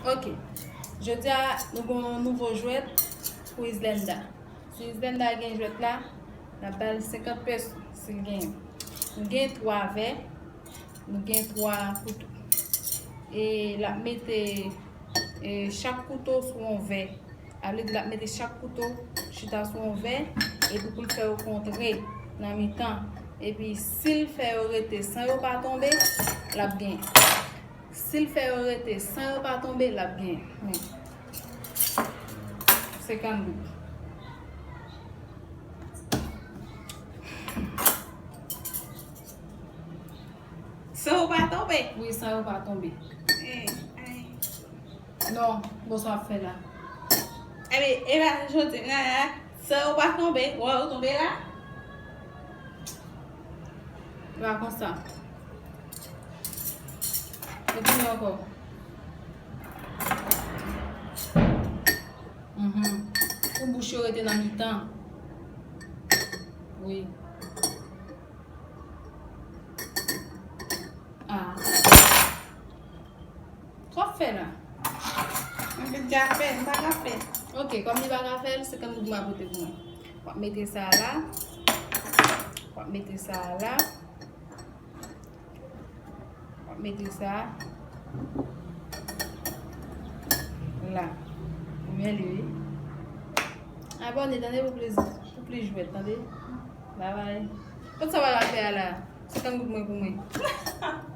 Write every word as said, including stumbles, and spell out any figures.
Ok. Jodi a, nou gen yon nouvo jwèt pou Islanda. Si Islanda gen jwèt la, n ap ba l senkant peso si l genyen. Nou gen twa vè, nou gen twa kouto. E l ap mete e, chak kouto sou yon vè. Sa vle di l ap mete chak kouto chita sou yon vè, epi pou l fè yo kontre nan mitan. Epi si l fè yo rete san yo pa tonbe, l ap genyen. Si l fè yo rete san yo pa tonbe, l ap genyen. Men. Senkant goud. San yo pa tonbe? Wi, san yo pa tonbe. Eh, ay. Non, bon, sa w ap fè la. Ebyen, e pa jodi, nan, san yo pa tonbe, wè yo tonbe la. E pa konsa. Retounen ankò. Mhm. Pou bouch yo rete nan mitan. Wi. Ah. Sa w ap fè la? Mwen te dja fè, m pa ka fè. Ok, kòm li pa ka fè l, senkant goud mwen pote pou mwen. W ap mete sa la. W ap mete sa la. W ap mete sa la. Ou byen li, wi. Abòne, tande, pou plis, pou plis jwèt, tande. Babay. Kot sa w al fè a la? Senkant goud mwen pou mwen.